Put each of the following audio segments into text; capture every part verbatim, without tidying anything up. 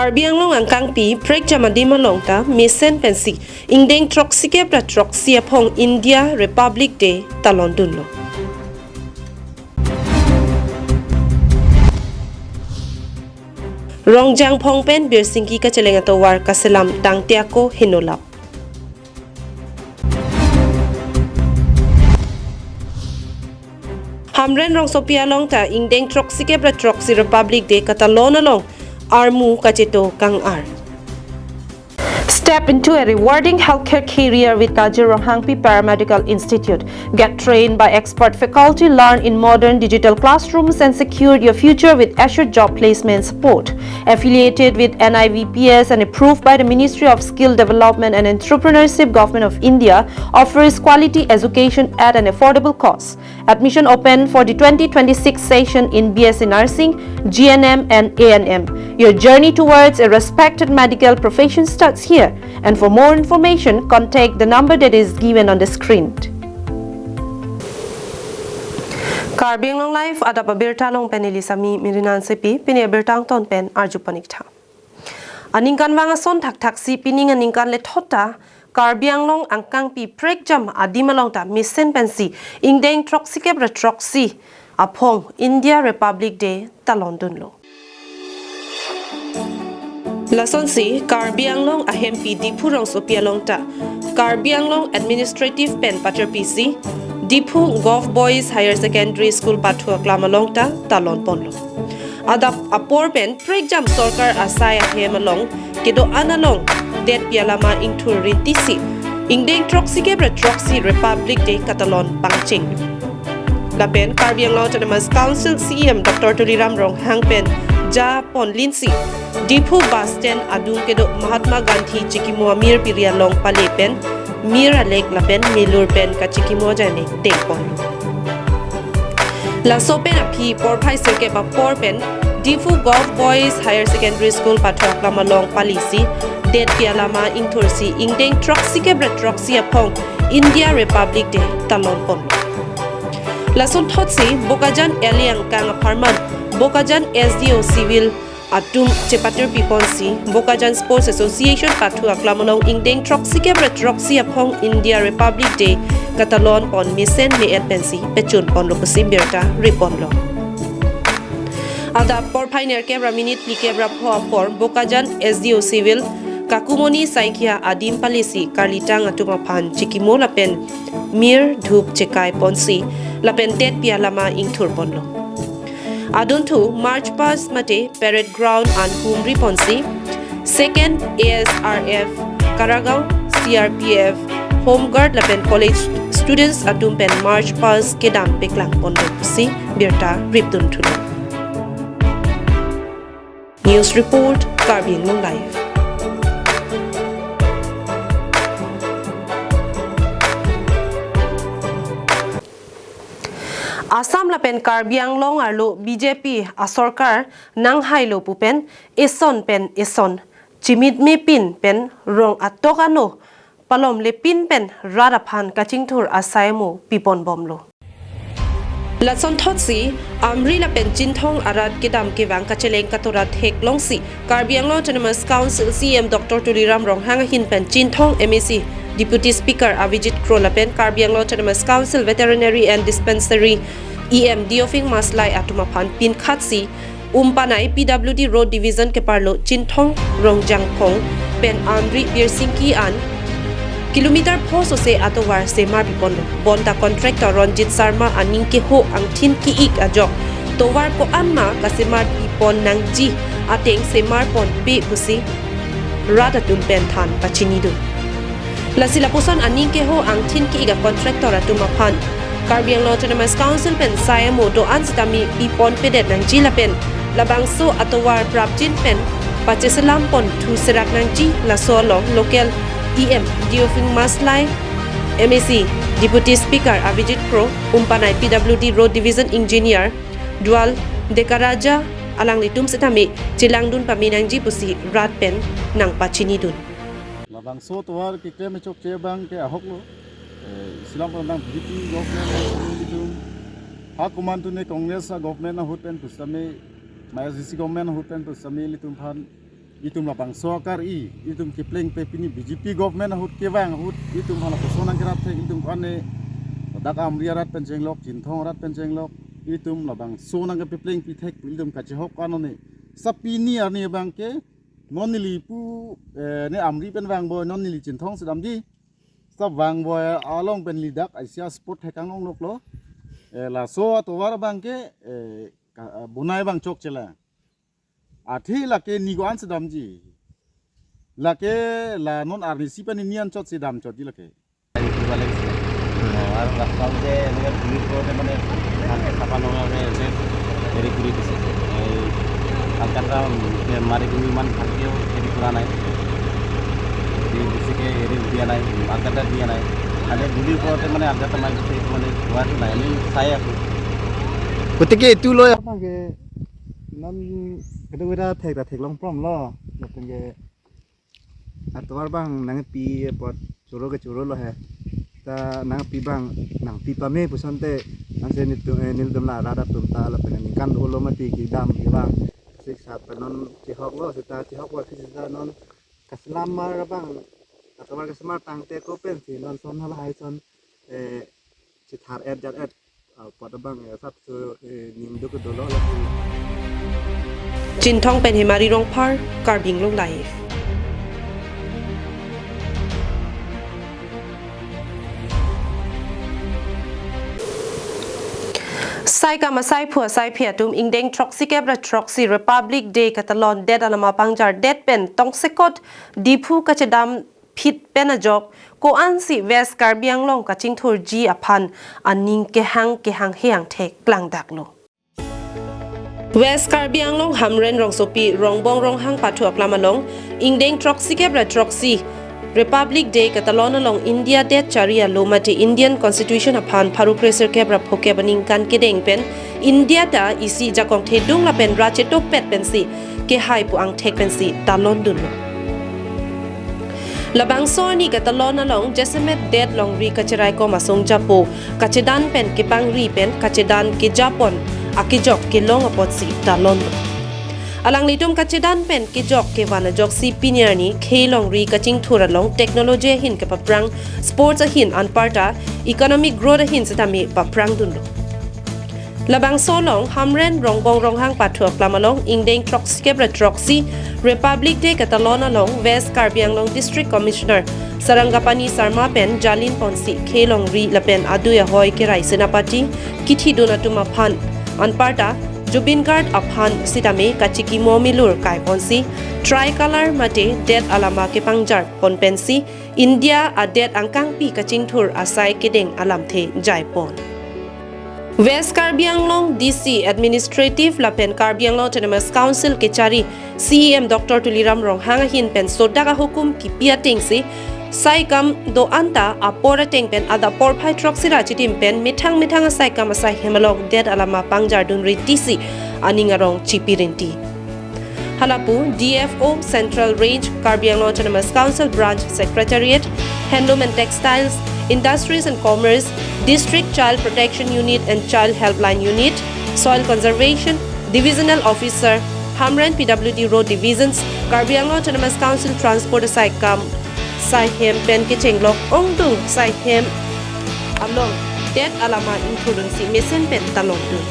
Karbi Anglong angkangpi prekjam adim along ta mesen pensi ingdeng throksi kep ra throksi aphong India Republic Day talon dunlo. Rongjang Phong pen Birsingki kacheleng atovar kaselam tangte ako henolap. Hamren rongsopi along ta ingdeng throksi kep ra throksi Republic Day katalon along armu kacheto kang-ar. Step into a rewarding healthcare career with Kajir Ronghangpi Paramedical Institute. Get trained by expert faculty, learn in modern digital classrooms, and secure your future with assured job placement support. Affiliated with N I V P S and approved by the Ministry of Skill Development and Entrepreneurship, Government of India, offers quality education at an affordable cost. Admission open for the twenty twenty-six session in B S C Nursing, G N M and A N M. Your journey towards a respected medical profession starts here. And for more information, contact the number that is given on the screen. Karbi Anglong Live adap abirta along pen neli Sami Mirina Hansepi, pini abirta angton pen arju pon ik tha. Aningkanvang ason thakthaksi pining aningkan lethot ta Karbi Anglong angkangpi prekjam adim along ta mesen pensi ingdeng throksi kep ra throksi aphong India Republic Day talon dunlo. Lasonsi Karbi Anglong ahempi Diphu rongsopi along ta Karbi Anglong Administrative pen paterpisi Diphu Govt Boys Higher Secondary School pathu aklam along ta talon ponlo. Adap apor pen prekjam sorkar asai ahem along kedo-an along detpi alama ingthur rintisi ingdeng throksi kep ra throksi Republic Day katalon pangcheng. Lapen Karbi Anglong Autonomous Council C E M Doctor Tuliram Ronghang pen ja ponlinsi Diphu bus stand adung kedo Mahatma Gandhi chikimo amir piri along pale pen mir alek lapen milur pen kachikimo ajoine dengpon. Laso pen aphi porphai sirkep apor pen Diphu Govt Boys Higher Secondary School pathu aklam along palisi detpi alama ingthursi ingdeng throksi kep ra throksi aphong India Republic Day talon pon. Lasonthotsi Bokajan L A angkang apharman Bokajan S D O Civil atum chepaterpi ponsi Bokajan Sports Association pathu aklam along ingdeng throksi kep ra throksi aphong India Republic Day katalon pon mesen me-et pensi pechun ponlo pusi birta riponlo. Adap porphai nerkep ra minute phlikep ra pho apor Bokajan S D O Civil Kakumoni Saikia adim palisi karlitang atum aphan chikimo lapen mir dhup chekai ponsi lapen detpi alama ingthur ponlo. Adunthu March Past mate Parade Ground an humri ponsi Second A S R F, Karagaon C R P F, Home Guard lapen college students atum pen March Past kedam peklang ponlo pusi birta ripdun thulo. News report, Karbi Anglong Live. Assam lapen Karbi Anglong arlo B J P asorkar nanghailo pu pen eson pen eson chimitme pin pen rong atok ano palomle pin pen rat aphan kachingthur asai amo pipon bomlo. Lasonthotsi Amri lapen Chinthong arat kedam kevang kacheleng katora theklongsi Karbi Anglong Autonomous Council C E M Doctor Tuliram Ronghang ahin pen Chinthong M A C Deputy Speaker Avijit Kro lapen Karbi Anglong Autonomous Council Veterinary and Dispensary E M Deophing Maslai atum aphan pinkhatsi Umpanai P W D Road Division keparlo Chinthong Rongjangphong pen Amri Birsingki an kilometer pho sose atovar semar piponlo. Bonta contractor Ronjit Sharma aning keho angthin ki-ik ajok tovar ko-an ma kasemar pipon nangji ateng semar ponpe pusi rat atum pen than pachinidun. Lasi lapuson aning keho angthin ki-ik a contractor atum aphan Karbi Anglong Autonomous Council pen sai amo do-an sitame piponpedet nangji lapen labangso atovar prapjin pen pacheselam ponthu serak nangji, laso along local E M Deophing Maslai, M A C Deputy Speaker Avijit Kro, Umpanai P W D Road Division Engineer Dual Dekaraja alanglitum sitame chelangdun pame nangji pusi rat pen nangpachinidun. Labangso tovar keklem chokche abang ke ahoklo. Eh, isi alam pen nang B J P government ilitum, ha komantu ne Congress a government ahut pen pusitame, maya G C government ahut pen pusitame ilitum aphan Itum labangso akar-i, itum kepleng pe pini B J P government ahut kevang ahut, itum hala koson nangkerap thek, itum ko-an ne, dak Amri arat pen chenglok, Chinthong arat pen chenglok, itum labangso nangkepleng pi thek, itum kachehok ko-an ne. Sa pini arni abang ke, non neli pu, eh, ne Amri pen vangvoi, non neli Chinthong si damji. Sa vangvoi along pen neli dak Asia Sport thek anglong loklo. Eh, laso atovar abang ke, eh, ka-, bonai abang chokche la. Athe lake ni ko-an si damji. Lake la non arnisi pen ni an chot si dam chotji lake. হেৰি কৰিব লাগিছিলে। আৰু ৰাস্তাটো যে এনেকৈ ধূলিৰ ওপৰতে মানে ভালকৈ চাফা নোহোৱাকৈ এনে হেৰি কৰি দিছে। এই আলকাট্ৰা মাৰি কিনি ইমান ভালকৈও হেৰি কৰা নাই। হেৰি বেছিকৈ হেৰি দিয়া নাই, আলকাট্ৰা দিয়া নাই। খালি ধূলিৰ ওপৰতে মানে আলকাট্ৰা মাৰি দিছে, এইটো মানে হোৱাটো নাই। আমি চাই আছোঁ। গতিকে এইটো লৈ আপোনালোকে ইমান কেতিয়াবা এটা ঠেক এটা ঠেক লং প্ৰম ল, নতুনকৈ atovar abang nangpi apot choro ke choro lo he. Ta nangpi abang nangpi pame puson te nangsi nelitum, eh, nelitum la rat atum ta lapen ningkan dolo mati kedam abang. Sik sat pen non chehok lo seta chehok lo seta non kaselam mar abang. Atovar kaselam mar tangte ko pensi non son halahai son, eh, chethar et jat et, ah, apot abang, eh, sat so, eh, ning duk dolo lagi. Chinthong pen Hemari Rongphar, Karbi Anglong Live. Saikam asaiphu asaiphi atum ingdeng throksikep ra throksi Republic Day katalon det alama pangjar det pen tongsekot Diphu kachedam phit pen ajok, ko-ansi West Karbi Anglong kachingthurji aphan aning kehang kehang he angthek klangdaklo. West Karbi Anglong Hamren rongsopi Rongbong Ronghang pathu aklam along, ingdeng throksikep ra throksi Republic Day katalon along India det chari alo mate Indian Constitution aphan pharo kresirkep ra phokep aningkan kedeng pen India ta isi jakong thedung lapen ra chetokpet pensi kehai pu angthek pensi talon dunlo. Labangso arni katalon along jasemet det longri kacherai kom asong japo kachedan pen kepangri pen kachedan kejapon akejok kelong apotsi talon. Alanglitum kachedan pen kejok kevan ajoksi pini arni khei longri kachingthur along technology ahin kepaprang, sports ahin anparta economic growth ahin setame paprang dunlo. Labangso along Hamren Rongbong Ronghang pathu aklam along ingdeng throksikep ra throksi Republic Day katalon along West Karbi Anglong District Commissioner Sarangapani Sarma pen jalin ponsi khei longri lapen adui ahoi kerai senapati kithidun atum aphan anparta Zubeen Garg aphan sitame kachikimo milur kai ponsi tricolor mate det alama kepangjar pon pensi India adet angkangpi kachingthur asai kedeng alamthe jaipon. West Karbi Anglong D C Administrative lapen Karbi Anglong Autonomous Council kechari C E M Doctor Tuliram Ronghang ahin pen sodak ahukum kipi atengsi saikam do anta apor ateng pen adap porphai throksi ra chitim pen methang methang asaikam asaihem along det alama pangjar dunri tisi aning arong chipi rinti. Halapu D F O Central Range, Karbi Anglong Autonomous Council Branch Secretariat, Handloom and Textiles, Industries and Commerce, District Child Protection Unit and Child Helpline Unit, Soil Conservation, Divisional Officer, Hamren P W D Road Divisions, Karbi Anglong Autonomous Council Transport asaikam saihem pen kechenglok ongdung saihem along det alama ingthurdunsi mesen pen talongdun.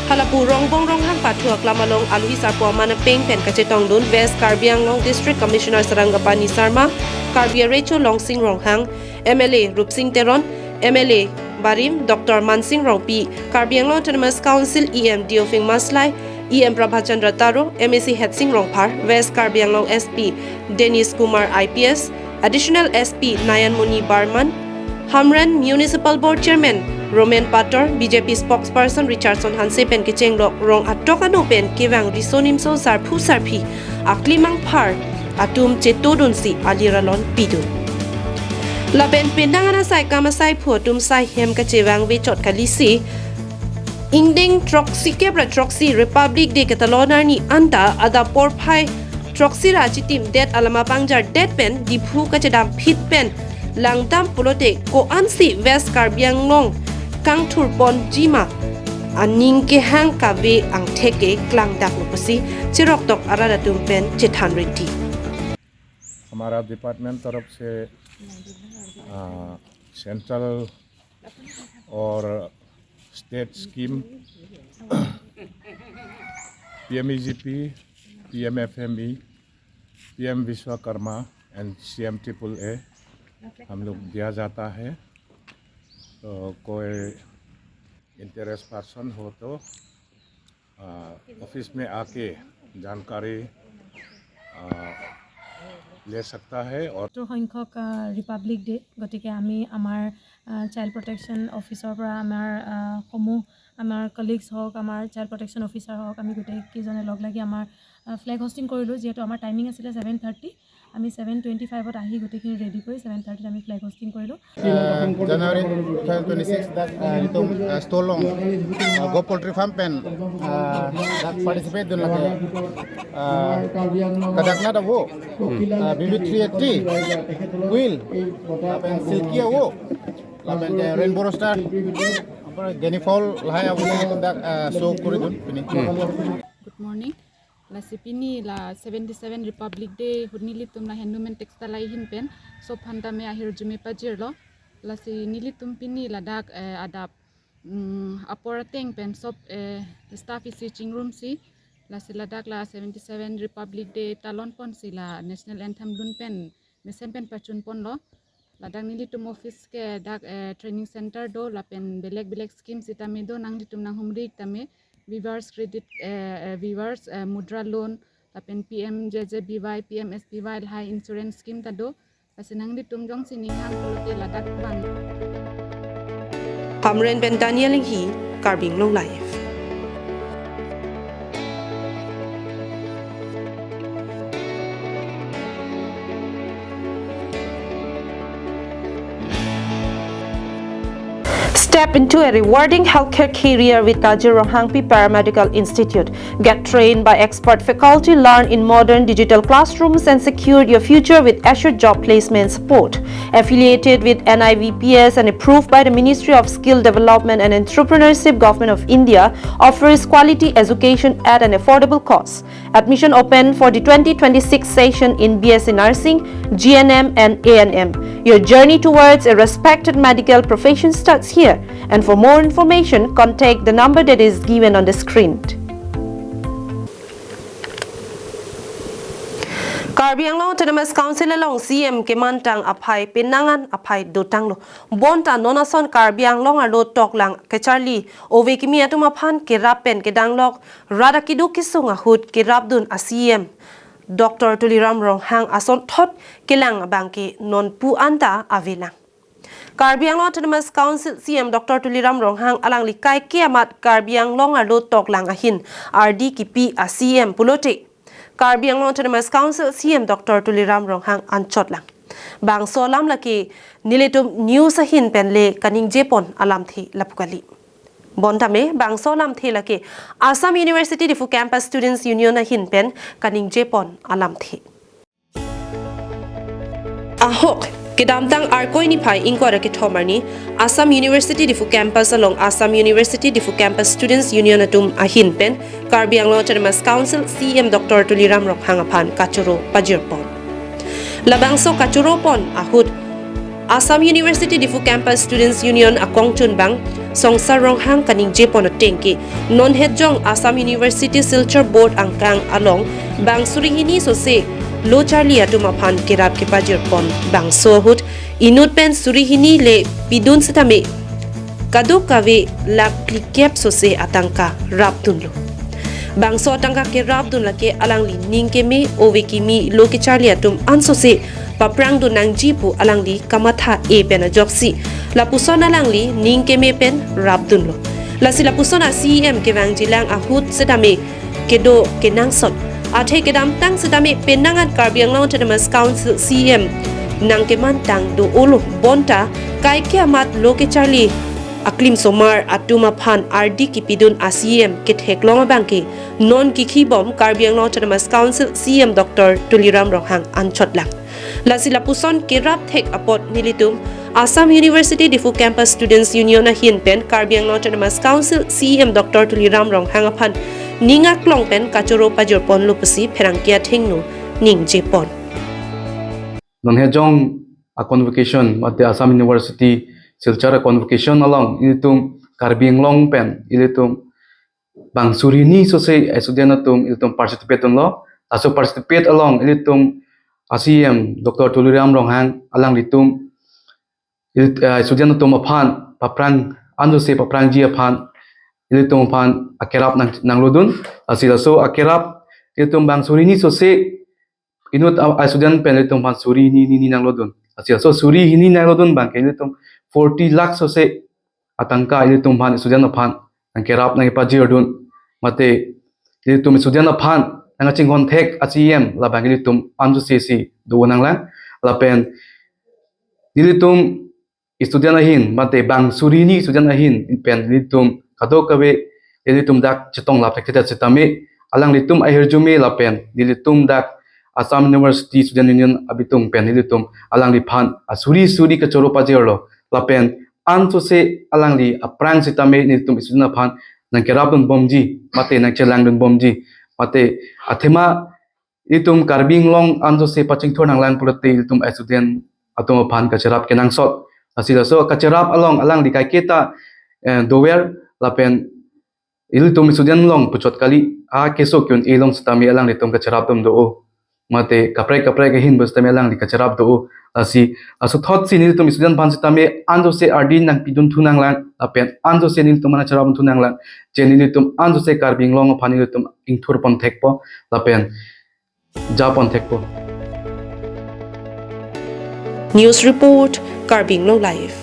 Halapu Rongbong Ronghang pathu aklam along alwi sarpo aman apeng pen kachetongdun West Karbi Anglong District Commissioner Sarangapani Sarma, Karbi Arecho Longsing Ronghang, M L A Rupsing Teron, M L A Barim Doctor Mansing Rongpi, Karbi Anglong Autonomous Council E M Deophing Maslai, E M Prabhat Chandra Taro, M A C Hetsing Rongphar, West Karbi Anglong S P Denish Kumar I P S, Additional S P Nayan Muni Barman, Hamren Municipal Board Chairman Roman Pator, B J P Spokesperson Richardson Hanse pen kechenglok rong atok ano pen kevang riso nimso sarphu sarphi aklimang phar atum chetodunsi aliralon pidun. Lapen penang ana saikam asaiphu atum saihem kachevang vechot kalisi ingdeng throksikep ra throksi Republic Day katalon arni anta adap porphai throksi ra chitim det alama pangjar det pen Diphu kachedam phit pen langdam pulote ko-ansi West Karbi Anglong kangthurponji ma aning kehang kave angthek ke klangdaklo pusi cheroktok arat atum pen chethan rinti. हमारा डिपार्टमेंट तरफ से सेंट्रल और state scheme PMEGP, PMFME, PM Vishwakarma and CM triple A हम लोग दिया जाता है। तो कोई इंटरेस्ट पर्सन हो तो आ, ऑफिस में आके जानकारी आ, ले सकता है। और সত্তৰ সংখ্যক ৰিপাব্লিক ডে। গতিকে আমি আমাৰ চাইল্ড প্ৰটেকশ্যন অফিচৰ পৰা আমাৰ আহ, সমূহ আমাৰ কলিগছ হওক, আমাৰ চাইল্ড প্ৰটেকশ্যন অফিচাৰ হওক, আমি গোটেইকেইজনে লগ লাগি আমাৰ ফ্লেগ হোষ্টিং কৰিলোঁ। যিহেতু আমাৰ টাইমিং আছিলে ছেভেন থাৰ্টি, আমি ছেভেন টুৱেণ্টি ফাইভত আহি গোটেইখিনি ৰেডি কৰি ছেভেন থাৰ্টিত আমি ফ্লেগ হোষ্টিং কৰিলোঁ। January twenty twenty-six dak uh, itum uh, stolong uh, Go Poultry Farm pen uh, dak participate dun lake uh, kadakna da wo uh, B B three eighty wheel uh, pen silky wo lapen ke rainbow rooster apa genifold lahai awo dak uh, show kuri dun pini. Good morning. Lasi pini la seventy seven Republic Day ahut nelitum la handloom and textile ahin pen sop aphan tame ahirjume pajirlo. Lasi nelitum pini ladak eh, adap mm, apor ateng pen sop eh, staff isi chingrumsi. Lasi ladak la seventy seven Republic Day talon ponsi la national anthem lun pen mesen pen pachun ponlo. Ladak nelitum office ke dak eh, training center do lapen belek belek scheme sitame do, nanglitum nanghumri tame Weavers Credit eh, eh, Weavers eh, Mudra Loan lapen P M J J B Y, P M S B Y lahai insurance scheme ta do. Lasi nanglitum jongsi ning hang pulote ladak bang. Hamren pen Daniel Enghi, Karbi Anglong Live. Step into a rewarding healthcare career with Tajir Ronghangpi Paramedical Institute. Get trained by expert faculty, learn in modern digital classrooms, and secure your future with assured job placement support. Affiliated with N I V P S and approved by the Ministry of Skill Development and Entrepreneurship, Government of India, offers quality education at an affordable cost. Admission open for the twenty twenty-six session in B S C Nursing, G N M and A N M. Your journey towards a respected medical profession starts here. And for more information, contact the number that is given on the screen. Karbi Anglong Autonomous Council along C M kemantang aphai penang an aphai dotanglo. Bonta non ason Karbi Anglong arlo toklang kecharli ove kimi atum aphan kerap pen kedanglok rat akeduk kesung ahut kerapdun a C M Doctor Tuliram Ronghang asonthot kelang abangke nonpu anta avelang. Karbi Anglong Autonomous Council C M Doctor Tuliram Ronghang alangli kaike amat Karbi Anglong arlo toklang ahin ardi kipi a C M pulote Karbi Anglong Autonomous Council C M Doctor Tuliram Ronghang anchotlang. Bangso alam lake nelitum news ahin pen le kaningjepon alamthe lapu kali. Bontame bangso alamthe lake Assam University Diphu Campus Students Union ahin pen kaningjepon alamthe. Ahok, kedamtang Arkoi niphai ingkoi ra kethom arni, Assam University Diphu Campus along Assam University Diphu Campus Students Union atum ahin pen Karbi Anglong Autonomous Council C M Doctor Tuliram Ronghang aphan kachoro pajirpon. Labangso kachoropon ahut Assam University Diphu Campus Students Union akongchunbang Songsar Ronghang kaningjepon atengke non hetjong Assam University Silchar Board angkang along bang suri hini sose lo charli atum aphan kerap kepajirpon bangso ahut inut pen suri hini le pidun setame kadokave lakh phlikep sose atangka rapdunlo. Bangso atangka kerapdun lake alangli ning keme ove kimi lo kecharli atum ansose paprangdun nangji pu alangli kamatha-e pen ajoksi lapuson alangli ning keme pen rapdunlo. Lasi lapuson a C M kevangjilang ahut setame kedo kenangsot. Athe kedamtang setame penang an Karbi Anglong Autonomous Council C M nangkemantang do-olo bonta kaike amat lo kecharli aklimsomar atum aphan ardi kipidun a C M ketheklong abangke non kikhibom Karbi Anglong Autonomous Council C M Doctor Tuliram Ronghang anchotlang. Lasi lapuson kerap thek apot nelitum Assam University Diphu Campus Students Union ahin pen Karbi Anglong Autonomous Council C E M Doctor Tuliram Ronghang aphan ning aklong pen kachoro pajirponlo pusi pherangke athengno ningjepon. Non hejong a convocation mate Assam University Silchar a convocation along ilitum Karbi Anglong pen ilitum bang suri hini sose student atum ilitum participate dunlo. Laso participate along ilitum a C E M Doctor Tuliram Ronghang alanglitum il-, eh, student atum aphan paphrang, anjose paphrangji aphan ilitum aphan akerap nang, nanglodun. Lasi laso akerap ilitum bang suri hini sose inut a, a student pen ilitum aphan suri hini hini nanglodun. Lasi laso suri hini nanglodun abangke ilitum forty lakh sose atangka ilitum aphan student aphan nangkerap nangpajirdun. Mate ilitum student aphan nangchinghon thek a C E M labang ilitum anjose si do nanglang. Lapen ilitum student ahin mate bang suri hini student ahin pen ilitum kadokave ilitum dak chetong lap thekthedet sitame alanglitum ahirjume lapen ilitum dak Assam University Student Union abitung pen ilitum alangliphan asuri suri kachoro pajirlo. Lapen anjose alangli aphrang sitame ilitum student aphan nangkerapdunbomji mate nangchelangdunbomji mate athema ilitum Karbi Anglong anjose pachingthur nanglang pulote ilitum student atum aphan kacherap kenangsot. Lasi laso kacherap along alangli kaiketa, eh, dover lapen ilitum student along puchot kali, a keso kyun elong sitame alanglitum kacherapdun do-o. Mate kaprek kaprek ahin pen sitame alangli kacherap do-o. Lasi laso thot si nelitum student aphan sitame anjose ardi nangpidunthu nanglang lapen anjose nelitum aphan cherapdunthu nanglang. Je nelitum anjose Karbi Anglong aphan nelitum ingthurpon thekpo lapen japon thekpo. News report, Karbi Anglong Live.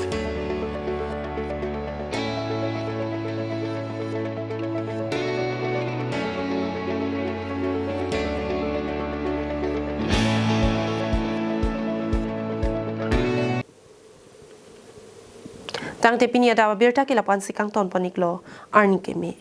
Tangte pini adap abirta ke lapu-an si kangtonpon-iklo, arni keme.